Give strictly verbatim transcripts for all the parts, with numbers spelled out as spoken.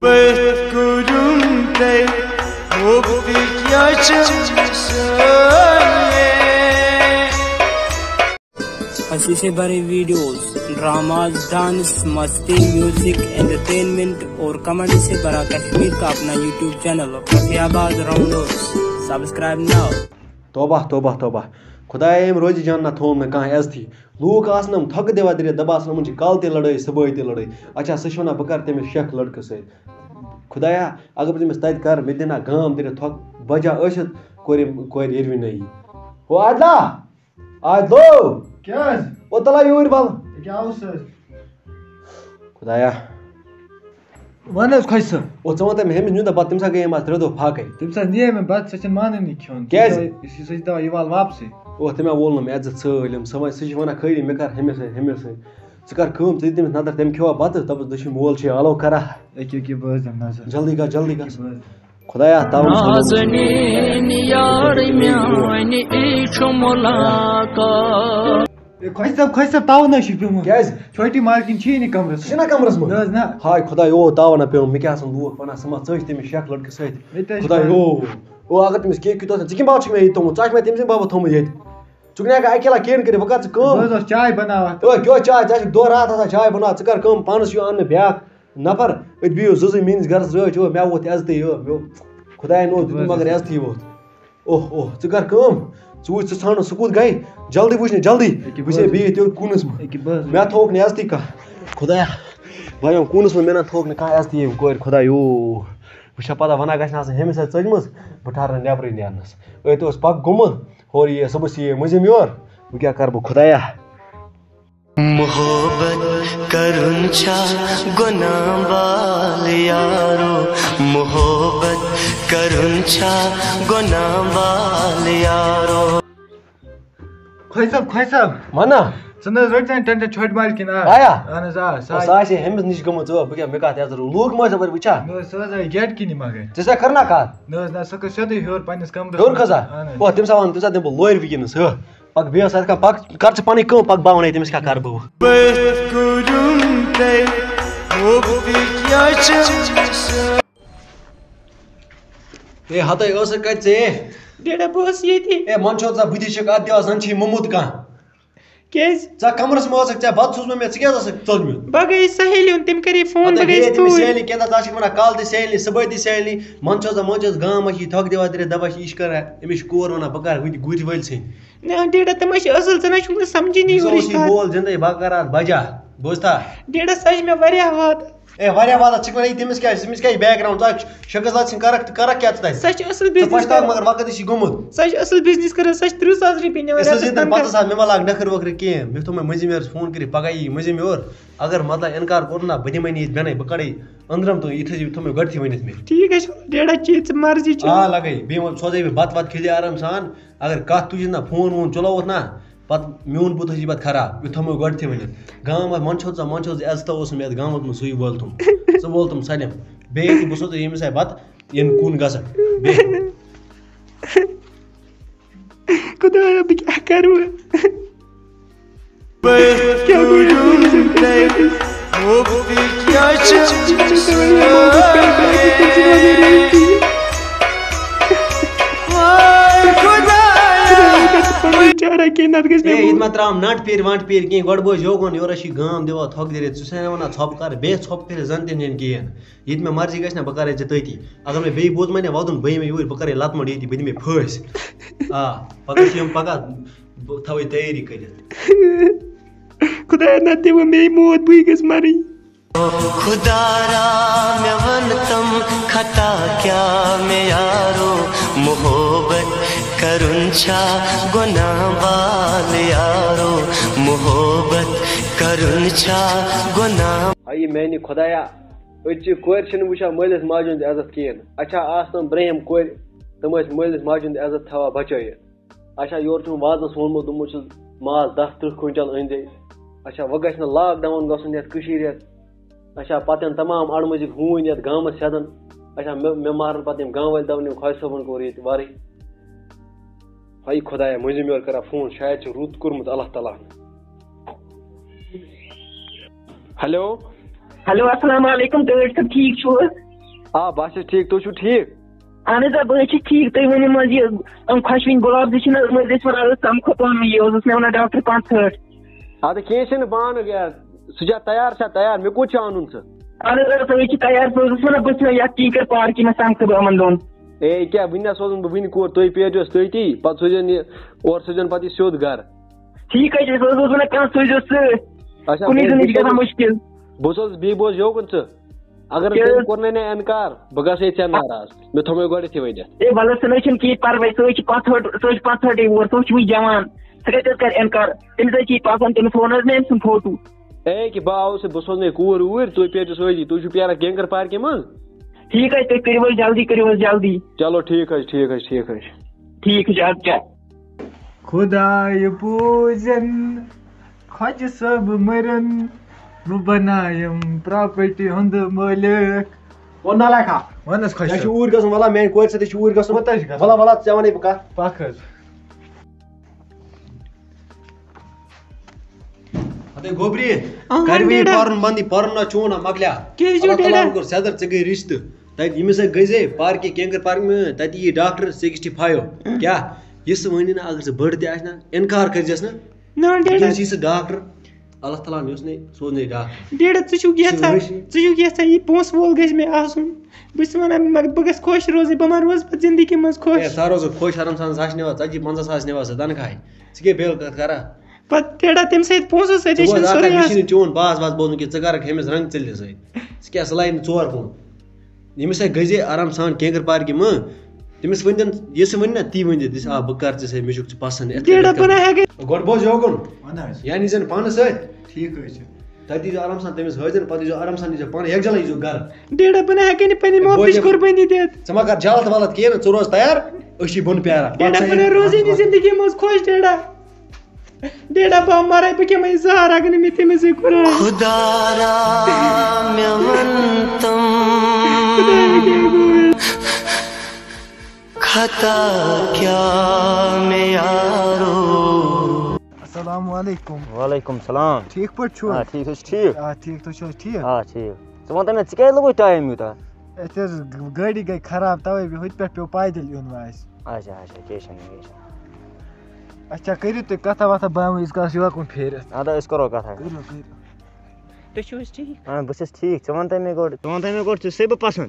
پتھ کُرُن تۄہہِ مُفت کیٛاہ چھِ سٲلے۔ خوشی سے بھرے ویڈیوز، ڈراماز، ڈانس، مستی، میوزک، انٹرٹینمنٹ اور کامیڈی سے بھرا کشمیر کا اپنا یوٹیوب چینل فتح آباد راؤنڈرز۔ سبسکرائب ناؤ۔ توبہ توبہ توبہ۔ خدایا، أمۍ روزِ جان نہ تھوم نہٕ کانٛہہ عزتھٕے۔ لوٗکھ آسن یِم تھۄکہٕ دِوان دٔرِتھ، دَپان آسن یِمَن چھِ کالہٕ تہِ لڑٲے، صُبحٲے تہِ لڑٲے۔ اچھا، سُہ چھِ وَنان بہٕ کَرٕ تٔمِس شَکھ لٔڑکہٕ سۭتۍ۔ خدایا، اگر بہٕ تٔمِس تَتہِ کَرٕ، مےٚ دِنا گام دٔرِتھ تھۄکہٕ، بجا ٲسِتھ کورِ کورِ ییٚروِنٲیی۔ ہو عادلہ! عادلو! کیٛاہ حظ؟ او تَلا یوٗرۍ بَل۔ یہِ کیٛاہ اوس حظ؟ خدایا۔ وَن حظ خۄجہِ صٲب۔ او ژٕ وَن تٔمۍ ہیٚمِس نیوٗ نہ پَتہٕ، تٔمِس ہا گٔیے یِم اَتھ ترٛےٚ دۄہ فاقَے۔ تٔمِس حظ نِیے مےٚ بَتہٕ، سۄ چھَنہٕ مانٲنی کھیوٚن۔ کیٛازِ؟ یہِ چھِ سۄ چھِ دَپان یہِ وَل واپسٕے۔ او تٔمۍ ہا وول نہٕ مےٚ عزت سٲلِم، سۄ وَنہِ، سُہ چھِ وَنان خٲلی مےٚ کَر ہیٚمِس سۭتۍ، ہیٚمِس سۭتۍ۔ ژٕ کَر کٲم، ژٕ دِ تٔمِس نظر، تٔمۍ کھیوٚوا بَتہٕ، دَپَس دٔچھِنۍ مول چھے آلو کَران۔ أکہِ أکہِ بہٕ حظ دِمہٕ نظر۔ جلدی گژھ، جلدی گژھ۔ أکہِ بہٕ حظ۔ خۄدایا، تاوَن سَمجھ۔ نازنیٖن یار میٛانہِ، یی چھُ مُلاقات۔ اے، خۄجہِ صٲب، خۄجہِ صٲب، تاوَن حظ چھُ پیوٚمُت۔ کیٛازِ؟ چھوٹی مالکِن چھِی نہٕ کَمرَس۔ سُہ چھِنہ کَمرَس منٛز؟ نہ حظ، نہ۔ ہاے خۄدایو، تاوَن ہا پیوٚم، مےٚ کیٛاہ آسَن لوٗکھ وَنان، ژٕ ما ژٔج تٔمِس شَکھ لٔڑکہٕ سۭتۍ۔ مےٚ تہِ حظ چھِ خۄدایو، پَے۔ او، اگر تٔمِس کینٛہہ کیُتھ آسہِ، ژٕ کَمہِ باپتھ چھُکھ مےٚ ییٚتہِ تھوٚمُت؟ ژٕ آسہِ مےٚ تٔمۍ سٕنٛدِ باپتھ تھوٚمُت ییٚتہِ۔ ژٕ چھُکھ نہٕ ہٮ۪کان اَکہِ علاقہٕ کِہیٖنۍ کٔرِتھ، وۄنۍ کَر ژٕ کٲم؟ بہٕ حظ اوسُس چاے بَناوان۔ او، کیٛاہ چاے؟ ژٕ آسکھ دۄہ راتھ آسان چاے بَناوان، ژٕ کَر کٲم، پانَس چھُ اَننہٕ بیٛاکھ نفر، أتۍ بِہِو زٕ زٕ میٛٲنِس گَرَس رٲچھ، او، مےٚ ووت عزتٕے، او، مےٚ خۄدایَن اوس دیُتمُت مگر عزتٕے ووت۔ اوہ، اوہ، ژٕ کَر کٲم، ژٕ وٕچھ، ژٕ ژھانٛڈ نہٕ سُہ کوٚت گٔے، جلدی وٕچھ نہٕ، جلدی۔ أکہِ وٕچھ ہے بہٕ بیٚیہِ ییٚتہِ یوت کوٗنَس منٛز۔ أکہِ بہٕ حظ۔ مےٚ تھووُکھ نہٕ عزتٕے کانٛہہ۔ خۄدایا، بہٕ آیوم کوٗنَس منٛز، مےٚ نہ تھووُکھ نہٕ کانٛہہ عزتٕے ییٚمہِ کورِ، خۄدایو۔ وٕچھ سا پَتہ وَنان گژھِ نہٕ آسٕنۍ ہیٚمِس سۭتۍ ژٔجمٕژ، بہٕ ٹھارٕ نہٕ نٮ۪برٕے نیرنَس۔ أتۍ اوس پَکھ گوٚمُت، ہورٕ یِیے صُبحَس یِیے مٔنٛزِم یور، وۄنۍ کیٛاہ کَرٕ بہٕ خۄدایا؟ محبت کرُن چھا گۄناہ بال یارو، محبت کرُن چھا گۄناہ بال یارو۔ خۄجہِ صٲب، خۄجہِ صٲب۔ وَنا۔ ژٕ نہ حظ رٔٹۍ زَن ٹٮ۪نشَن، چھۄٹہِ مالکِن آ۔ آیا؟ اہن حظ، آ، سۄ او، آیہِ۔ سُہ آسہِ ہے ہیٚمِس نِش گٔمٕژ، ژٕ وَن، بہٕ کیٛاہ، مےٚ کَتھ یَتھ روٗ-، لوٗکھ ما ٲسۍ اَپٲرۍ وٕچھان؟ نہ حظ، سۄ حظ آیہِ گیٹہٕ کِنی مگر۔ ژےٚ چھا کٔرنا کَتھ؟ نہ حظ، نہ، سۄ کھٔژ سیوٚدُے ہیوٚر پنٛنِس کَمرَس نوٚر منٛز۔ کھسا؟ اہن حظ۔ او، تٔمِس ہا وَن، تٔمِس ہا دِمہٕ بہٕ لورِ وٕنکیٚنَس، ہہ۔ پَکھ بیٚیہِ ٲس اَتھ کانٛہہ، پَکھ، کَر ژٕ پَنٕنۍ کٲم، پَکھ بہٕ وَنَے تٔمِس کیٛاہ کَرٕ بہٕ وۄنۍ۔ پٔتۍ کٔرِم تۄہہِ مُفت کیٛاہ چھِ سا؟ اے ہَتَے ٲسٕکھ کَتہِ ژےٚ؟ ڈیڈا، بہٕ اوسُس ییٚتی۔ اے، منٛدچھو ژٕ، بہٕ تہِ چھُکھ اَتھ دِوان، زَن چھُے موٚمُت کانٛہہ۔ کیٛازِ؟ ژٕ کَمرَس منٛز ٲسٕکھ، ژےٚ بَتہٕ سوٗزمُت مےٚ، ژٕ کیٛازِ ٲسٕکھ ژوٚلمُت؟ بہٕ گٔیَس سہیلی ہُنٛد، تٔمۍ کَرے فون، ہَتَے بہٕ گٔیَس بیٚیہِ تٔمِس توٗرۍ۔ سہیلی، کیٛاہ تَتھ، تَتھ چھِ وَنان کالہٕ تہِ سہیلی، صُبحٲے تہِ سہیلی۔ منٛدچھو ژٕ، منٛدچھو ژٕ، گام ما چھِ یہِ تھۄکھ دِوان دِتھ، دَپان چھِ یہِ چھِ کَران، أمِس چھِ کورِ وَنان بہٕ کَرٕ ہُتہِ گُرۍ وٲلۍ سٕنٛدۍ۔ نہ، ڈیڈا، تِم حظ چھِ اَصٕل، ژٕ نہ حظ چھُکھ نہٕ سَمجھٲنی یہِ یورٕچ اوس یہِ کَتھ۔ بول زِندَے، بہٕ کَرٕ اَتھ بَجا، بوٗزتھا؟ ڈیڈا، سۄ حظ چھِ مےٚ واریاہ واتان۔ اے، واریاہ واتان، ژٕ چھِکھ وَنان، یہِ تٔمِس کیٛاہ، أمِس کیٛاہ چھِ background؟ ژٕ چھَکھ شخص لَتہِ سٕنٛدۍ کَرَکھ تہٕ کَرَکھ کیٛاہ ژٕ تَتہِ؟ سۄ چھِ اَصٕل ژٕ business پَشتاوَکھ، کران۔ مگر وقت یہِ چھِ گوٚمُت۔ سۄ چھِ اَصٕل business کران، سۄ چھِ تٕرٛہ ساس رۄپیہِ نِوان أسۍ حظ رٮ۪تَس ییٚتٮ۪ن پَتہٕ تنخواہ۔ ساتہٕ، مےٚ ما لاگ نَکھٕر وَکھٕر کینٛہہ، مےٚ تھوٚو مےٚ مٔنٛزِم یورَس فون کٔرِتھ، پَگاہ یی مٔنٛزِم یور، اگر مطلب اِنکار کوٚر نہ، بہٕ دِمَے نہٕ ییٚتہِ بیٚہنَے، بہٕ کَڑَے أنٛدرَم تہٕ یہِ تھٲیزِ، یہِ تھوٚو مےٚ گۄڈٕتھٕے ؤنِتھ مےٚ۔ ٹھیٖک حظ چھُ، ڈیڈا چے ژٕ مرضی چھِ۔ آ، لَگَے، بیٚیہِ وَن، سوزَے بہٕ بَتہٕ وَتہٕ کھیٚزِ آرام سان، اگر کَتھ تُجِتھ نہ، فون وون چلاوُتھ نہ، پتہٕ میون بُتھ حظ یی پتہٕ خراب، یہِ تھوٚو مےٚ گۄڈٕ تہِ ؤنِتھ۔ گامَس منٛز چھو ژٕ، منٛز چھو ژٕ عزتہ اوس مےٚ یَتھ گامَس منٛز سُے وولتُم۔ ژٕ وولتُم سٲلِم۔ بیٚیہِ ییٚلہِ بہٕ سوزٕ ییٚمِس آیہِ بَتہٕ، یِن کُن گژھن۔ بیٚیہِ۔ خۄدایا، بہٕ کیٛاہ کَرٕ وۄنۍ؟ کیٛاہ گوٚو یَتھ گامَس منٛز؟ پَنُن چارہ کینٛہہ، نَتہٕ گژھِ مےٚ ہے، ییٚتہِ ما ترٛاوَم نَٹ پیٖر وَنٹ پیٖر کینٛہہ، گۄڈٕ بوز یوکُن، یورٕ چھِ گام دِوان تھۄکھ دِتھ، ژٕ چھُسے نہٕ وَنان ژھۄپہٕ کَر، بیٚیہِ ژھۄپہٕ کٔرِتھ زَن تہِ نِن کِہیٖنۍ۔ ییٚتہِ مےٚ مرضی گژھِ نہ، بہٕ کَرَے ژےٚ تٔتی۔ اگر مےٚ بیٚیہِ بوٗز مَنہِ وَدُن، بہٕ یِمَے یوٗرۍ، بہٕ کَرَے لَتہٕ مۄنٛڈ ییٚتی، بہٕ دِمَے پھٲسۍ۔ آ، پَگاہ چھِ یِم پَگاہ، بہٕ تھاوَے تیٲری کٔرِتھ۔ خۄدایا، نہ دِوٕ مے موت، بٕے گژھٕ مَرٕنۍ۔ خدا را مےٚ وَن تِم خطا کیٛاہ مےٚ یارو، محبت کرُن چھا گۄناہ بال یارو، محبت کرُن چھا گۄناہ۔ ہاے میانہِ خۄدایا، أزچہِ کورِ چھِنہٕ وٕچھان مٲلِس ماجہِ ہُنٛد عزت کِہیٖنۍ۔ اچھا، آسہٕ تِم برٛہِم کورِ، تِم ٲسۍ مٲلِس ماجہِ ہُنٛد عزت تھاوان بچٲیِتھ۔ اچھا، یورٕ چھُم وازَس ووٚنمُت، دوٚپمُت چھُس ماز دَہ تٕرٛہ کوینٹل أنۍ زِ۔ اچھا، وۄنۍ گژھِ نہٕ lockdown گژھُن یَتھ کٔشیٖرِ یَتھ۔ اچھا، پَتہٕ یِن تمام اَڑٕ مٔنٛزِکۍ ہوٗنۍ یَتھ گامَس سیٚدَن۔ اچھا، مےٚ، مےٚ مارَن پَتہٕ یِم گامہٕ وٲلۍ، دَپَن، یِم خۄجہِ صٲبَن کوٚر ییٚتہِ وَرٕے۔ ہاے خۄدایا، مٔنٛزِم یورٕ کَران فون، شاید چھُ رُت کوٚرمُت اللہ تعالیٰ ہَن۔ ہیلو۔ ہیلو، السلام علیکم، ٹٲٹھۍ صٲب، ٹھیٖک چھِو حظ؟ آ، بہٕ حظ چھُس ٹھیٖک، تُہۍ چھِو ٹھیٖک؟ اہن حظ، آ، بہٕ حظ چھُس ٹھیٖک۔ تُہۍ ؤنِو منٛز یہِ، یِم خۄشوٕنۍ گۄلاب زٕ چھِنہٕ حظ، یِم حظ ٲسۍ وَنان، أسۍ سَمکھو پانہٕ ؤنۍ، یہِ اوسُس مےٚ وَنان ڈاکٹر پانٛژھ ہٲٹھ۔ اَدٕ کینٛہہ چھُنہٕ، بہٕ اَنہٕ یہِ، سُہ چھا تیار، چھا تیار؟ مےٚ کوٚت چھُ اَنُن سُہ؟ اہن حظ، آ، سُہ حظ چھُ تیار، سُہ حظ اوس وَنان، بہٕ چھُس یَتھ ٹیٖچر پارکہِ منٛز سَمکھٕ بہٕ یِمَن دۄن۔ اے، کیٛاہ، وٕنہِ نہ سوزُن بہٕ وٕنہِ کور، تُہۍ پیٲرِو اَسہِ تٔتی، پَتہٕ سوٗزِو یہِ، اورٕ سوٗزِو پَتہٕ یہِ سیوٚد گَرٕ۔ ٹھیٖک حظ چھُ، سُہ حظ اوس وَنان، کانٛہہ سوٗزِو سۭتۍ۔ اچھا، کُنی بہٕ زٔنۍ چھِ گژھان مُشکِل۔ بہٕ سوزَس بیٚیہِ بوز یوکُن ژٕ۔ اگر کیٛاہ تٔمۍ حظ؟ کوٚر نَے نَے اِنکار، بہٕ گژھٕ ییٚتہِ ژےٚ ناراض۔ مےٚ تھوٚومَے گۄڈٕنٮ۪تھ یہِ ؤنِتھ۔ اے، وَلہٕ حظ، سُہ نہ حظ چھُنہٕ کِہیٖنۍ پَرواے، سُہ حظ چھُ پانٛژھ ہٲٹھ، سُہ حظ چھُ پانٛژھ ہٲٹھٕے وُہُر، سُہ حظ چھُ وٕنہِ جوان۔ سُہ کَتہِ حظ کَرِ اِنکار؟ تٔمِس حظ چھِ یہِ پَسنٛد، تٔمِس ووٚن حظ مےٚ أمۍ سُنٛد فوٹو۔ اے، کہِ بہٕ آوُس، بہٕ سوزنَے کوٗر اوٗرۍ، تُہۍ پیٲرِو سُہ أتی، تُہۍ چھِو پیاران کینٛگر پارکہِ منٛز۔ ٹھیٖک حظ، تُہۍ کٔرِو حظ جلدی، کٔرِو حظ جلدی۔ چلو، ٹھیٖک حظ، ٹھیٖک حظ، ٹھیٖک حظ۔ ٹھیٖک حظ چھُ، اَدٕ کیٛاہ؟ خۄداے پوٗزن، خۄجہِ صٲب مٔرِن، بہٕ بنایم پراپرٹی ہُنٛد مٲلِک۔ وَن نہ لیکھا۔ وَن حظ خۄجہِ ژےٚ چھُ صٲب۔ اوٗرۍ گژھُن، وَلا میٛانہِ کورِ سۭتۍ چھُ اوٗرۍ گژھُن۔ کوٚت حظ چھُ گژھُن؟ وَلا، وَلا، ژےٚ وَنے بہٕ کَتھ۔ پَکھ حظ۔ ہَتے گوبری، اَہَن کَروٕے ڈیڈا۔ پَرُن بنٛد، یہِ پَرُن نہ چون نہ مۄکلیٛا۔ کیٛازِ چھُ اللہ تعالیٰ ڈیڈا؟ ہَن کوٚر سٮ۪در، ژےٚ گٔے رِشتہٕ۔ تَتہِ ییٚمِس سۭتۍ گٔے زے پارکہِ کینٛگر پارکہِ منٛز، تَتہِ یی ڈاکٹر سِکِسٹی فایِو۔ کیٛاہ؟ یہِ سُہ وَنہِ نہ، اگر سُہ بٔڑ تہِ آسہِ نہ، اِنکار کٔرۍزٮ۪س نہٕ۔ نہ، ڈیڈا۔ تِکیٛازِ یہِ چھُ ڈاکٹر، اللہ تعالیٰ ہَن یوٚژھ نے سوزنَے ڈاکٹر۔ ڈیڈا، ژٕ چھُکھ یہِ یَژھان، وٕچھ۔ ژٕ چھُکھ یَژھان یہِ پونٛسہٕ وول گژھِ مےٚ آسُن؟ بہٕ چھُس وَنان، مگر بہٕ گژھٕ خۄش روزٕنۍ، بہٕ ما روزٕ پَتہٕ زِندگی منٛز خۄش؟ ہے، سۄ روزٕ خۄش آرام سان، سۄ چھِ نِوان ژَتجی پنٛژاہ ساس نِوان سۄ تَنخواہٕے۔ ژٕ کیٛاہ بیٚیہِ کَتھ کَران؟ پَتہٕ ڈیڈا تَمہِ سۭتۍ پونٛسو سۭتۍ ژٕ چھِنہٕ بوز اَکھ سورُے کَتھ، مےٚ آسان۔ چھِنہٕ چون باس واس بوزُن کینٛہہ، ژٕ کَرَکھ ہُمِس رنٛگ ژٔلِس سۭتۍ۔ ژٕ کیٛاہ، سُہ لاینہٕ ژور کُن؟ ییٚمِس سۭتۍ گٔے زے آرام سان کینٛگر پارکہِ منٛز، تٔمِس ؤنۍ تَن، یہِ سُہ ؤنہِ نہ، تی ؤنۍ زِ، دِس، آ، بہٕ کَرٕ ژےٚ سۭتۍ، مےٚ چھُکھ ژٕ پَسنٛد، یِتھ کٔنۍ، ڈیڈا یِتھ کٔنۍ۔ بہٕ نہ ہٮ۪کَے۔ گۄڈٕ بوز یوکُن۔ وَن حظ۔ یا نیٖزٮ۪ن پانَس سۭتۍ۔ ٹھیٖک حظ چھُ۔ تَتہِ ییٖزیو آرام سان تٔمِس حٲضِر، پَتہٕ ییٖزیو آرام سان، ییٖزیو پانہٕ یَکجاہ ییٖزیو گَرٕ۔ ڈیڈا، بہٕ نہ ہٮ۪کَے نہٕ پنٛنہِ بوز ماپٕچ یہِ۔ قۄربٲنی دِتھ۔ ژٕ مہ کَر جلد ولد کِہیٖنۍ نہٕ، ژٕ روز تیار، أسۍ چھِ بۄنہٕ پیاران۔ ڈیڈا، پَتہٕ بہٕ نہ روزٕے نہٕ زِندگی منٛز خۄش، ڈیڈا۔ ڈیڈا، بہٕ مَرَے، بہٕ کھٮ۪مَے زہر، اگر نہٕ مےٚ تٔمِس سۭتۍ کوٚر۔ خدا را مےٚ وَن تِم، خطا کیٛاہ مےٚ یارو۔ السلام علیکم۔ وعلیکم السلام۔ ٹھیٖک پٲٹھۍ چھِو آ، حظ؟ ٹھیٖک، تُہۍ چھِو ٹھیٖک؟ آ، ٹھیٖک، تُہۍ چھِو حظ ٹھیٖک؟ آ، ٹھیٖک۔ ژٕ وَن تہٕ مےٚ، ژٕ کیٛازِ لوٚگُے ٹایم یوٗتاہ؟ اَتہِ حظ گ-، گٲڑی گٔے خراب، تَوَے ہُتہِ پٮ۪ٹھ پیوٚو پایدٔلۍ یُن وۄنۍ اَسہِ۔ اچھا، اچھا، کینٛہہ چھُنہٕ، کینٛہہ چھُنہٕ۔ اچھا، کٔرِو تُہۍ کَتھا وَتھا، بہٕ ہٮ۪مہٕ ییٖتِس کالَس یورٕ کُن پھیٖرِتھ۔ اَدٕ حظ، أسۍ کَرو کَتھا۔ کٔرِو، کٔرِو۔ تُہۍ چھِو حظ ٹھیٖک؟ آ، بہٕ چھُس ٹھیٖک۔ ژٕ وَن تہٕ مےٚ گۄڈٕ، ژٕ وَن تہٕ مےٚ گۄڈٕ، ژےٚ چھُسَے بہٕ پَسنٛد؟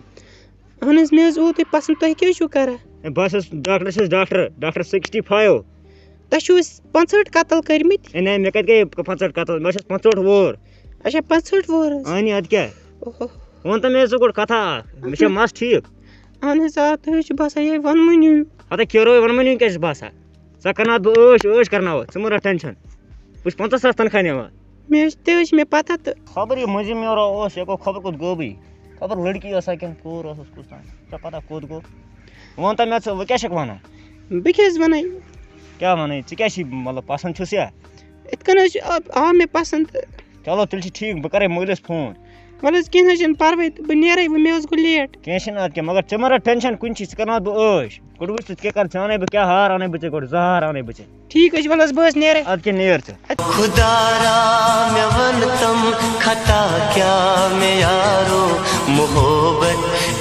اہن حظ، مےٚ حظ اوٚو تُہۍ پسنٛد، تۄہہِ کیٛاہ حظ چھُو کران؟ ہے، بہٕ حظ چھُس ڈاکٹر، أسۍ حظ ڈاکٹر، ڈاکٹر سِکِسٹی فایِو۔ تۄہہِ چھُو أسۍ پانٛژہٲٹھ قتل کٔرمٕتۍ؟ ہے، نہ، مےٚ کَتہِ گٔے پانٛژہٲٹھ قتل؟ مےٚ حظ چھِ پانٛژہٲٹھ وُہُر۔ اچھا، پانٛژہٲٹھ وُہُر حظ؟ اہنی، اَدٕ کیٛاہ؟ اوہو۔ وَن تہٕ مےٚ ژٕ گۄڈٕ کَتھا اَکھ، مےٚ چھا مَس ٹھیٖک؟ اہن حظ، آ، تُہۍ حظ چھِو باسان یِہوٚے وَنمُنیوٗ۔ ہَتہ کیٛاہ روے وَنمُنیوٗ کیٛاہ چھُس باسان؟ ژےٚ کَرناوَتھ بہٕ عٲش، عٲش کَرناوَتھ، ژٕ مہٕ رَٹھ ٹٮ۪نشَن۔ بہٕ چھُس پنٛژاہ ساس تنخواہ نِوان۔ مےٚ حظ، تہِ حظ چھِ مےٚ پَتہ تہٕ۔ خبر یہِ مٔنٛزِم یورٕ اوس، یہِ گوٚو خبر کوٚت گوٚو بٕے۔ خبر لٔڑکی ٲسا کِنہٕ کوٗر ٲسٕس، کُس تام۔ ژےٚ پَتہ کوٚت گوٚو؟ وۄنۍ تہٕ مےٚ ژٕ، وۄنۍ کیٛاہ چھَکھ وَنان؟ بہٕ کیٛاہ حظ وَنَے؟ کیٛاہ وَنَے؟ ژٕ کیٛاہ چھی، مطلب، پَسنٛد چھُس یا؟ یِتھ کٔنۍ حظ چھُ، آ، آو مےٚ پَسنٛد تہٕ۔ چلو، تیٚلہِ چھُ ٹھیٖک، بہٕ کَرَے مٲلِس فون۔ وَلہٕ حظ، کینٛہہ نہ حظ چھُنہٕ پَرواے تہٕ بہٕ نیرَے وۄنۍ، مےٚ حظ گوٚو لیٹ۔ کینٛہہ چھُنہٕ اَدٕ کینٛہہ، مگر ژٕ مہ رَٹھ ٹٮ۪نشَن کُنہِ چیٖز، ژٕ کَرناوَتھ بہٕ عٲش۔ گۄڈٕ وٕچھ ژٕ کیٛاہ کَرٕ، ژےٚ اَنَے بہٕ کیٛاہ ہار اَنَے بہٕ ژےٚ گۄڈٕ، زٕ ہار اَنَے بہٕ ژےٚ۔ ٹھیٖک حظ چھُ، وَلہٕ حظ، بہٕ حظ نیرٕ۔ اَدٕ کیٛاہ نیر ژٕ۔ خدا را مےٚ وَن تِم خطا کیٛاہ مےٚ یارو، محبت